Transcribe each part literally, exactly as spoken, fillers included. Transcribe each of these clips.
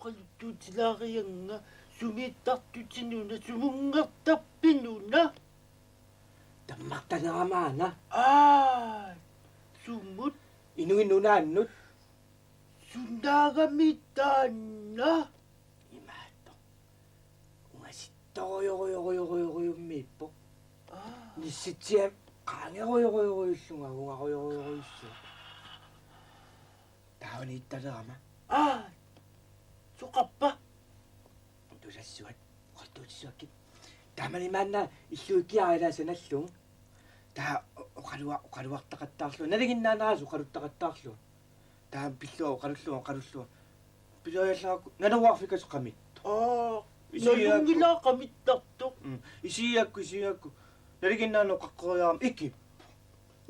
Oqaluttuutilaarianga, sumiittartutinuna, sumungertarpinuna? Tammartalerama aana. Aa, sumut? Inuit Nunaannut. Sunaagami taanna? Imaattoq. Ungasittorujorujorujorujummiippoq. Aa. Nissitsiat qaangerujorujorujussunga, ungarujorujorujussunga. Taavaniittalerama. Aa! Soqarpa? Tusassuat, oqaluttuutissuakkit. Taamani maanna illuikkiarilaasanallugu. Taava oqalua-, oqaluartaqattaarlunga. Nalinginnaanera oqaluttaqattaarlunga. Taava pillugu oqalullunga, oqalullunga. Pileriallarakku naluarfikasoq qamit. Aa, isigiakku. Nalunngilaa qamittartoq. Mm, isigiakku, isigiakku. Nalinginnaanera oqaqqeriarama ikippoq.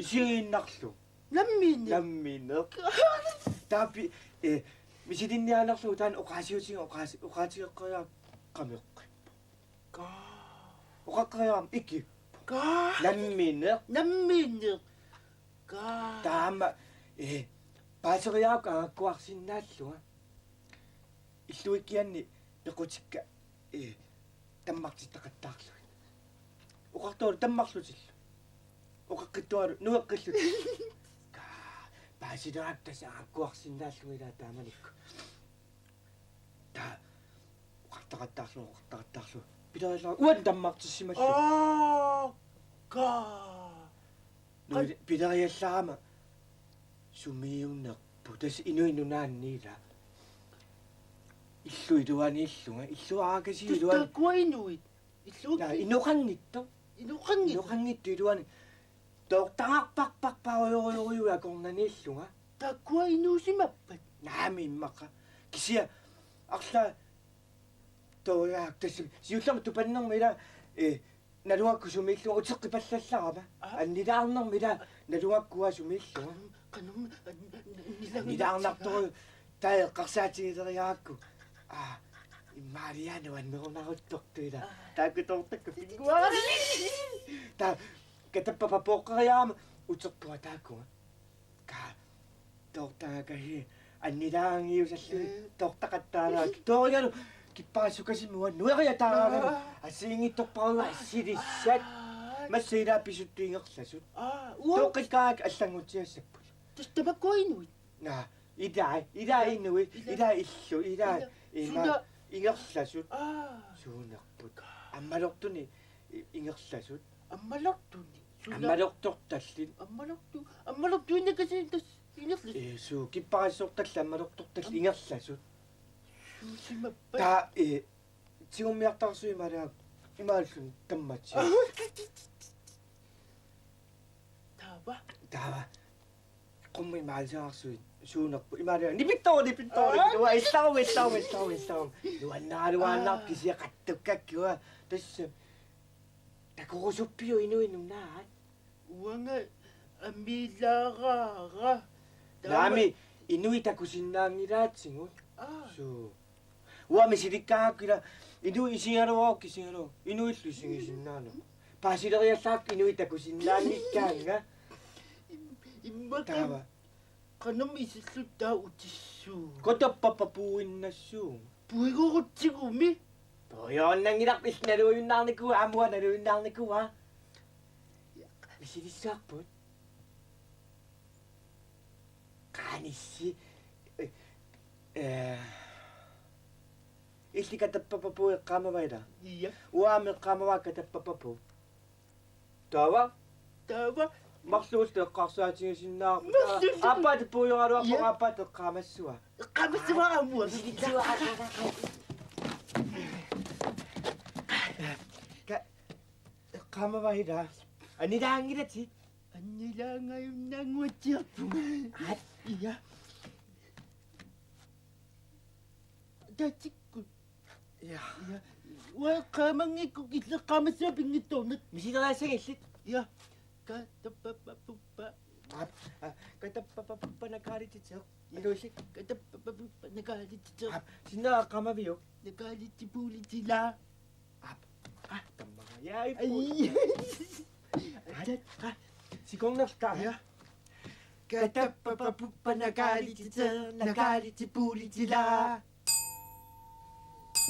Isigiinnarlugu. Nammineq. Nammineq. Taava pi-, eh, misilinniaannarlugu taanna oqaasiutiga oqaasi-, oqaatigeqqeriarama qameqqippoq. Kaa. Oqaqqeriarama ikippoq. Kaa. Nammineq. Nammineq. Kaa. Taama, eh, paaseriarakku angakkuarsinnaallunga. Illuikkianni pequtikka, eh, tammartittaqattaarlugit. Oqartoorlu tammarlutillu. Oqaqqittuaralu nueqqillutillu. Kaa, paasilerakku tassa angakkuarsinnaallunga ilaa taamanikkut. Taava oqartaqattaarlugu, oqartaqattaarlugu. Pileriallarakku uani tammartissimallugu. Aa, kaa. Nui-, qan- pileriallarama sumiunnerput. Tassa Inuit Nunaanni ilaa. Illup iluaniillunga. Illuarakasiup iluani. Tassa taakkua inuit. Illuakki. Naa, inoqanngitsoq. Inoqanngitsoq. Inoqanngitsoq iluani. Toortaqarparparparujorujorujui akornanniillunga. Taakkua inuusimappat? Naamik immaqa. Kisianni arlaat tooriaak tassami. Siullermik tupannermi ilaa, eh, naluakku sumiillunga uteqqipallallarama. Aa. Annilaarnermi ilaa naluakku uanga sumiillunga. Qanum, qanum, an-, an-, an-, annilaarnartoq taava eqqarsaatigileriarakku. Aa, immaaliaana annerunaruttortoq ilaa. Aa. Taakku toortakka pinnguarit. Taava katappapapooqqeriarama uteqqua taakkunga. Kaa, toortagakka hi, annilaangiusallugit. Mm. Toortaqattaaraat. Mm. Toorigalu kipparissukasimmut nueriataaraagalu. Aa. Assigiinngitsorpassuit assilissat. Aa. Massa ilaa pisuttut ingerlasut. Aa, uanga. Tooqqikkaangakka allanngutsiassapput. Tassa tamakkua inuit. Naa, ilaa, ilaa inuit, ilaa. Ilaa illut, ilaa. Ilaa. Ima suna. Ingerlasut. Aa. Suunerput. Ammalortunik i-, ingerlasut. Ammalortunik. Suna. Ammalortortallit. Ammalortu-, ammalortuinnakasiit tassa ingerlasut. Ee, suu, kipparissortallit ammalortortallit. Am-, ingerlasut. Suusimappat. Taava, ee, tigummiartarsuit imaaliak-, imaalluni tammatsiaq. Taava. Taava. Qummut imaalisaarsuit suunerput. Imaaliak-, nipittoq, nipittoq, aa, nipittoq. Uanga illaruma, illaruma, illaruma, illaruma. Nuannaraluaannarpoq. Aa. Kisianni qattukkakkit uanga. Tassa. Takorusuppiuk Inuit Nunaat? Uanga amiilaaraara. Taama- Naamik, inuit takusinnaanngilaatigut. Aa. Suu. Uanga misilikkaangakkit ilaa, inuit isigaluaruk, isigaluaruk. Inuillu isigisinnaaneq. Paasileriallarakku inuit takusinnaanngikkaannga. Im-, immaqa. Taava. Qanami isilluta utissuugut. Katappapapuinnassuugut. Puigorutsigumi. Puigorunnanngilarput, illit naluinnarnikuuat, aamma uanga naluinnarnikuuara. Misilissavarput. Qaanissi. Eh, eh. Illit katappapaput eqqaamavit ilaa? Ia. Uanga aamma eqqaamavara katappapaput. Taava? Taava? Marluulluta eqqarsaatigisinnaarput. Marluulluta. Aappaata puigoraluarpoq. Ia. Aappaata eqqaamassavara. Eqqaamassavara aamma. Ka-, eqqaamavit ilaa? Annilaanngilatit? Annilaangajunnaannguatsiarpunga. Aat. Ia. Tatikkut. Ia. Ia. Uanga eqqaamanngikkukku illit eqqaamassava pinngitsoornata. Misileriassanngillat. Ia. Katappapapuppa. Aap, aa, katappapapuppa nakaalititeq. Ia. Ilusi. Katappapapuppa nakaalititeq. Aap, sinna eqqaamaviuk? Nakaalitipulitila. Aap. Aa, tammara. Ia, ippu. Ai. Aa, aa, sikornerta. Ia. Katappapapuppa nakaalititeq, nakaalitipulitila.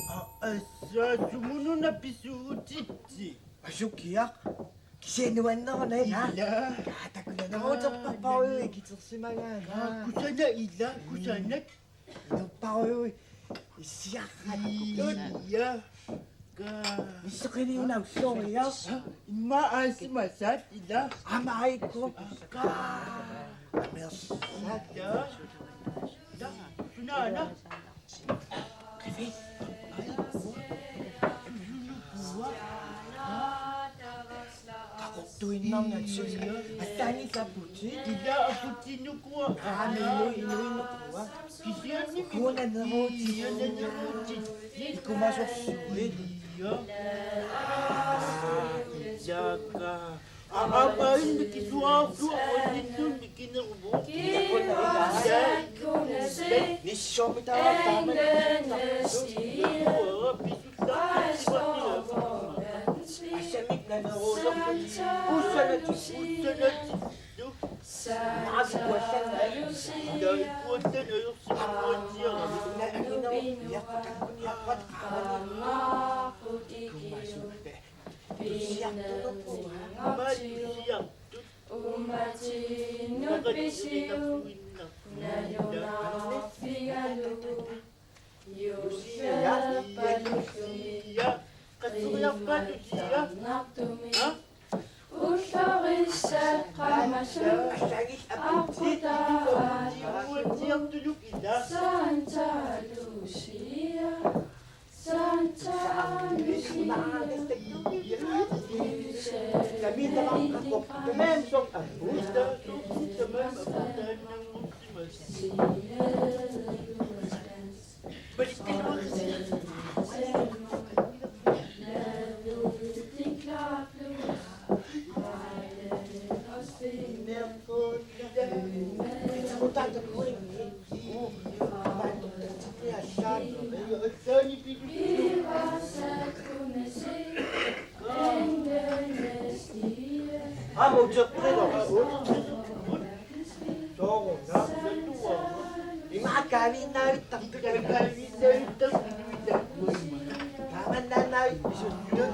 Aa, assa, sumununa pisuutitsi? Asukiaq. Kisianni nuanneruna, ila. Ila. Kaa, takunaneruuterparput ikitersimagaanni. Aa, kusanaq, ila, kusanaq. Inuppassuit issiaqqat. Ila. Kaa. Misseqqiniuna ulloriaq. Immaqa aasimasaat, ila. Aamma aajuku. Kaa. Amersat. Ila. Ila. Sunaana. Qifil. Qaqortuinnarnatsi. Allaanngilaq aputit. Ila aputit nukua. Aamma inuit, inuit nukua. Kisianni kunaneruutit. Kunaneruutit. Ikumasorsuit. Ila. Ila. Aamma mikisuarlu aputit mikinermut. Ila. Nissuumi taava taama. Assamik naneruusoq. Ussanatik. Ussanatik. Maasi kuallannalu. Ila ikuallannalu. Ila ikuallannalu. Ila ikuallannalu. Ila ikuallannalu. Uummatinut pisiuk nalunarfigalugu juusiorpaluttumik qissaarnartumik ullorissat qamasut aqqutaat Santa Lucia. Santa Lucia. Aamma uterperineq. Sooruna. Imaakkaavittarput. Taamannaannaavit pisuttut.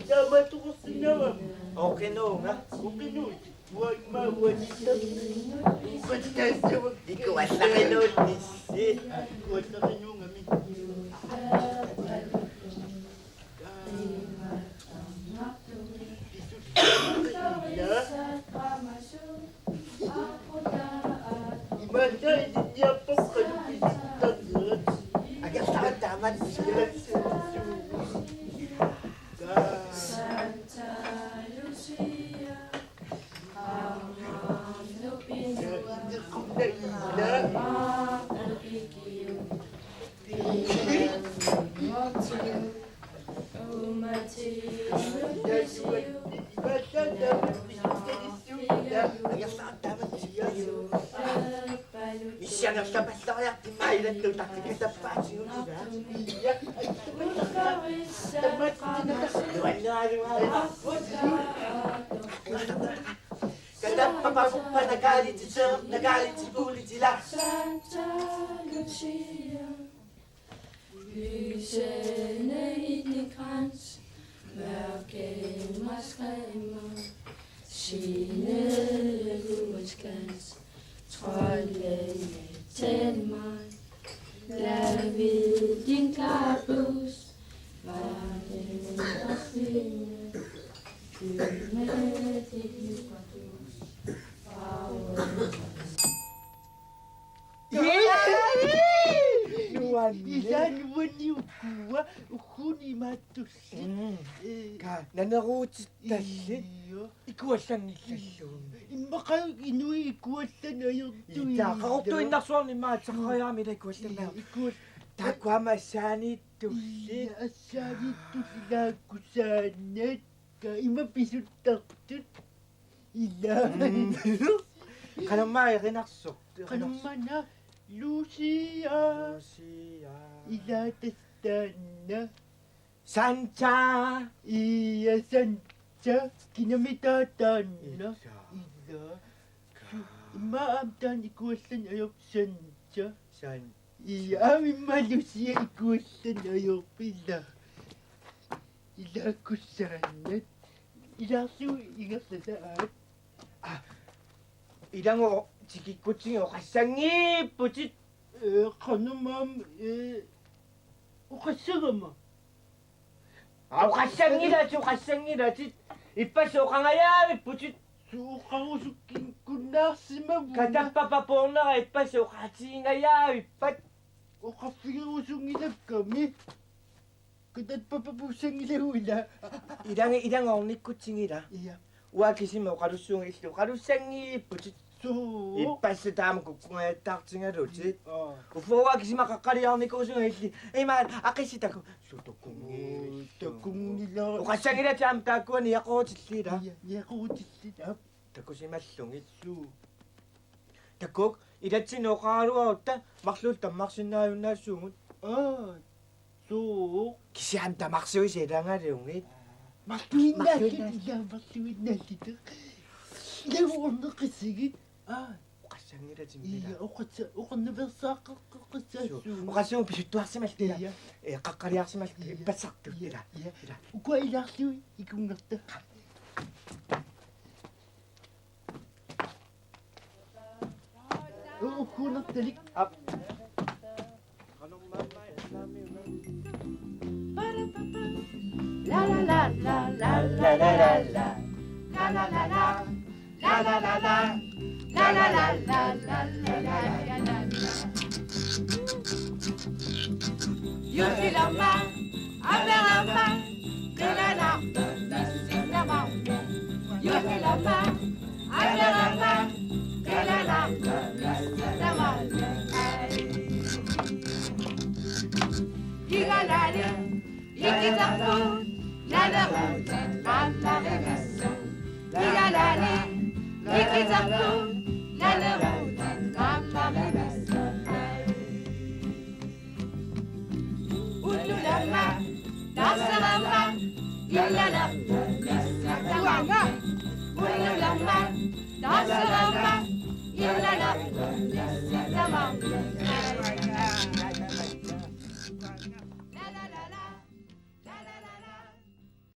Taamatukorsinnaava? Oqinuunga. Oqinuut. Uanga immaqa uanitta. Upattaassavat. Ikuallaqinuunnissi. Ikuallaqinuungami. Imaanna ilinniarpoq qanoq pisuttarnerat. Angerlartaammat. Katappa papuppa nakaalititseq, nakaalitipulitila. Santa Lucia. Lysende i din krans, mørke maskremmer, skinende gulvskans, trolde til mig. Lad vil din klare blus, var det der svinde, fyldt med dit jubelblus. Farve Nuanni. Ila nuanni ukua, ukuni maattussi. Mm. Eh. Ka naneruutittalli. Io. Ikuallanngillalluunniit. Immaqa inuit ikuallanneq ajortut. Ila, ila. Qaqortuinnarsuarnik immaqa ateqariaami ila ikuallanneq. Ila, ikual-, taakku aamma assaaniittulli. Ila, assaaniittulli ila kusaannaat. Ka ima pisuttartut. Ila. Mm. Qanormaa erinarsoq? Qanormaana Lucia. Lucia. Ila tassa taanna. Santa. Ia Santa. Kinami taava taanna? Ila. Ila. Su-, immaqa aamma taanna ikuallanneq ajortut Santa. Saan. Ia, aamma Lucia ikuallanneq ajorpit ilaa. Ilaakkussaannat. Ilaarlugu ingerlataat. Aa. Ilanngu tikikkutsigit oqassanngiipputit. Ee, qanormaanna, ee, oqassagama? Aa, oqassanngilatit, oqassanngilatit. Ippassaq oqangajaavipputit. Suu, oqarusukkinnarsimavunga. Katappapapoornera ippassaq oqaatigingajaavippat. Oqarfigerusunngilakkami. Katappapapuussanngilagut ilaa. Ilanngu, ilanngu ornikkutsigit ilaa. Ia. Uanga kisima oqalussuunga illit oqalussanngiipputit. Suu. Ippassaq taama kukkungajattaartigalutit. Aa. Uffa uanga kisima qaqqaliarnikuusunga illit. Ima aqissi taku. Suu, takunngi-, takunngilaq. Oqassanngilatit aamma taakkua niaqorutillit ilaa. Ia, niaqorutillit aap. Takusimallugit. Suu. Takuuk, ilatsinnut oqaraluarutta marluulluta tammarsinnaajunnaassuugut. Aa, suu. Kisianni tamarsuisa ilagalugit. Marluinnaalluta. Marluinnaalluta. Ilaa, marluinnaalluta. Ilaa, orneqissigit. Aa. Oqassanngilatit ilaa. Ia, oqassa-, oqarnaveersaaqqeqqissaassuugut. Suu. Oqassuunga pisuttuarsimalluta ilaa. Ia. Ee, qaqqaliarsimalluta ilaa. Ippassartut ilaa. Ia. Ilaa. Ukua ilaarlugit ikunngorta. Ukkuunertalik. Aap. Juullilama, amerama, qilanartumik tamarmik. Juullilama, amerama, qilanartumik tamarmik. Ai. Igalani, ikitarput, naleruutit qaammarivissut. Igalani, ikitarput, naleruutit qaammarivissut. Ai. Ullulama, taserama, illalertumik tamarmik. Ullulama, taserama, illalertumik tamarmik.